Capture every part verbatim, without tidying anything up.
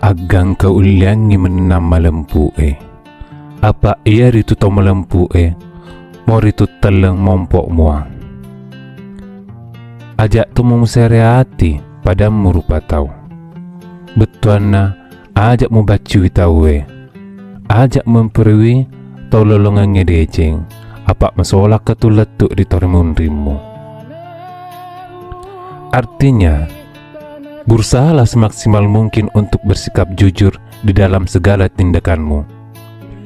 Agangka ulliangngi mennang malempu'e. Apa' iyaritu tau malempu'e, moritu telleng mompo' mua. Aja' to mumusere ati padammu rupa tau. Bettuanna, aja' mubacciwi tauwe. Aja' mempuriwi tau lolongengnge deceng, apa' masolakka tu lettu' ri torimunrimmu. Artinya, berusahalah semaksimal mungkin untuk bersikap jujur di dalam segala tindakanmu.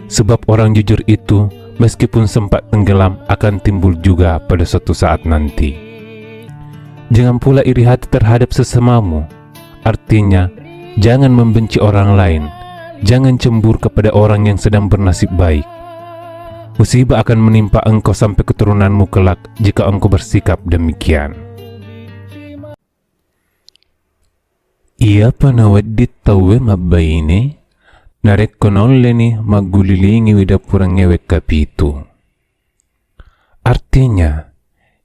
Sebab orang jujur itu, meskipun sempat tenggelam, akan timbul juga pada suatu saat nanti. Jangan pula iri hati terhadap sesamamu. Artinya, jangan membenci orang lain. Jangan cemburu kepada orang yang sedang bernasib baik. Musibah akan menimpa engkau sampai keturunanmu kelak jika engkau bersikap demikian. Iyapa nawedding tauwe mabbaine, narekko naulleni maggulilingiwi dapurengnge wekka pitu. Artinya,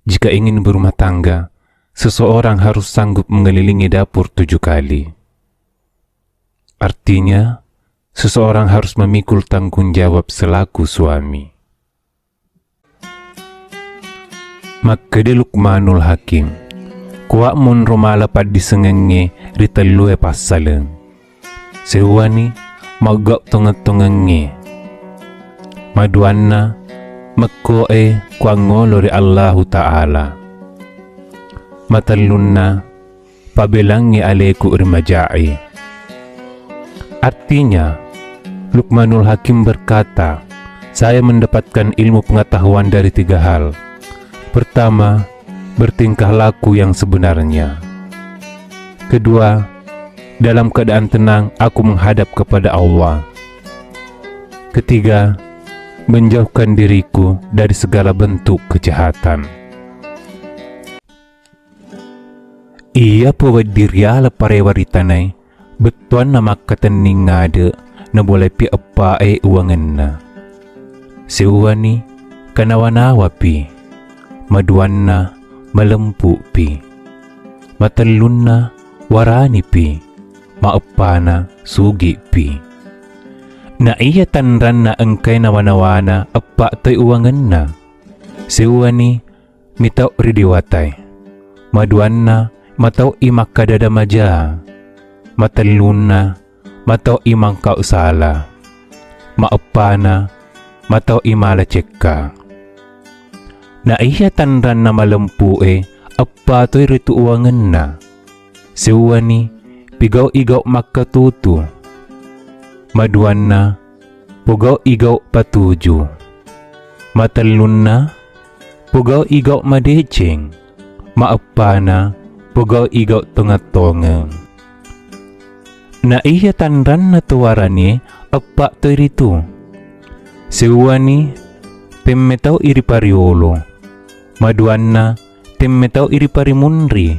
jika ingin berumah tangga, seseorang harus sanggup mengelilingi dapur tujuh kali. Artinya, seseorang harus memikul tanggung jawab selaku suami. Makkeda Luqmanul Hakim, "Kuwa monro mala paddisengengnge ri tellue passaleng. Seuwani, maggau' tongeng-tongengnge. Maduanna, mekkoe kuangngolo ri Allahu Ta'ala. Matellunna, pabelangngi aleku ri majae." Artinya, Luqmanul Hakim berkata, "Saya mendapatkan ilmu pengetahuan dari tiga hal. Pertama, bertingkah laku yang sebenarnya. Kedua, dalam keadaan tenang aku menghadap kepada Allah. Ketiga, menjauhkan diriku dari segala bentuk kejahatan." Iyapa wedding riala parewa ri tanae, bettuanna makkatenning ade', nabolaipi eppa'e uwangenna. Seuwani, kanawa-nawapi. Maduanna, malempu'pi. Matellunna, waranipi. Maeppana, sugi'pi. Na iya tanranna engkae nawa-nawana, eppa' toi uwangenna. Seuwani, mitau ri dewatae. Maduanna, matau'i makkadada maja. Matellunna, matau'i mangkau sala. Maeppana, matau'i mala cekka. Na iya tanranna malempu'e, eppa toi ritu uwangenna. Seuwani, pigau'i gau' makkatutu. Maduanna, pogau'i gau' patuju. Matellunna, pogau'i gau' madeceng. Maeppana, pogau'i gau' tongeng-tongeng. Na iya tanranna to waranie, eppa' toi ritu. Seuwani, temmetau'i ri pariolo. Maduanna, temmetau'i ri parimunri.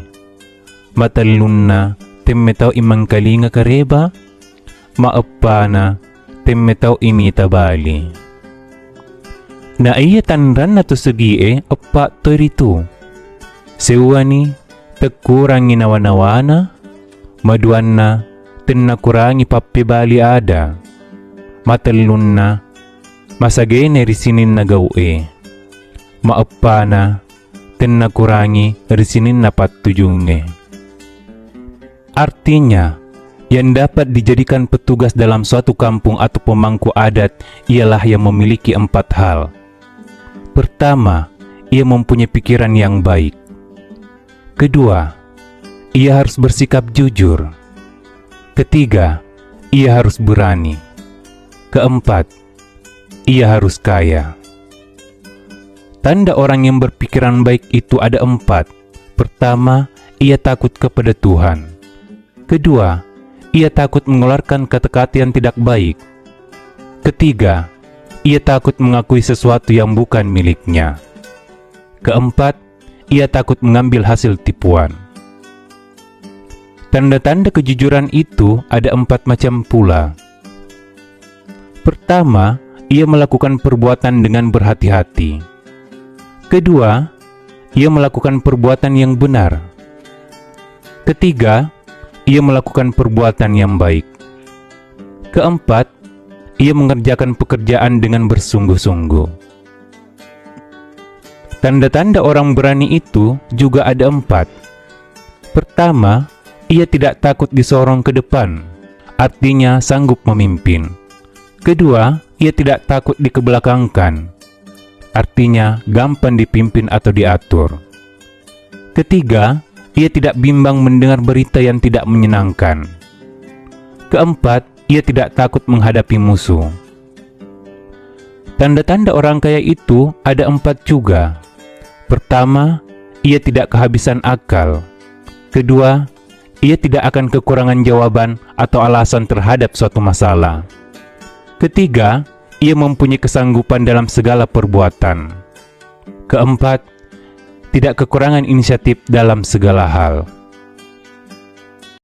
Matellunna, temmetau'i mangkalinga kareba. Maeppana, temmetau'i mita bali. Na iya tanranna to segie, eppa' toi ritu. Seuwani, tekkurangngi nawa-nawana. Maduanna, tennakurangi pappebali ada. Matellunna, masagene ri sininna gau'e. Maeppana, tennakurangi ri sininna pattujungnge. Artinya, yang dapat dijadikan petugas dalam suatu kampung atau pemangku adat ialah yang memiliki empat hal. Pertama, ia mempunyai pikiran yang baik. Kedua, ia harus bersikap jujur. Ketiga, ia harus berani. Keempat, ia harus kaya. Tanda orang yang berpikiran baik itu ada empat. Pertama, ia takut kepada Tuhan. Kedua, ia takut mengeluarkan kata-kata yang tidak baik. Ketiga, ia takut mengakui sesuatu yang bukan miliknya. Keempat, ia takut mengambil hasil tipuan. Tanda-tanda kejujuran itu ada empat macam pula. Pertama, ia melakukan perbuatan dengan berhati-hati. Kedua, ia melakukan perbuatan yang benar. Ketiga, ia melakukan perbuatan yang baik. Keempat, ia mengerjakan pekerjaan dengan bersungguh-sungguh. Tanda-tanda orang berani itu juga ada empat. Pertama, ia tidak takut disorong ke depan, artinya sanggup memimpin. Kedua, ia tidak takut dikebelakangkan, artinya gampang dipimpin atau diatur. Ketiga, ia tidak bimbang mendengar berita yang tidak menyenangkan. Keempat, ia tidak takut menghadapi musuh. Tanda-tanda orang kaya itu ada empat juga. Pertama, ia tidak kehabisan akal. Kedua, ia tidak akan kekurangan jawaban atau alasan terhadap suatu masalah. Ketiga, ia mempunyai kesanggupan dalam segala perbuatan. Keempat, tidak kekurangan inisiatif dalam segala hal.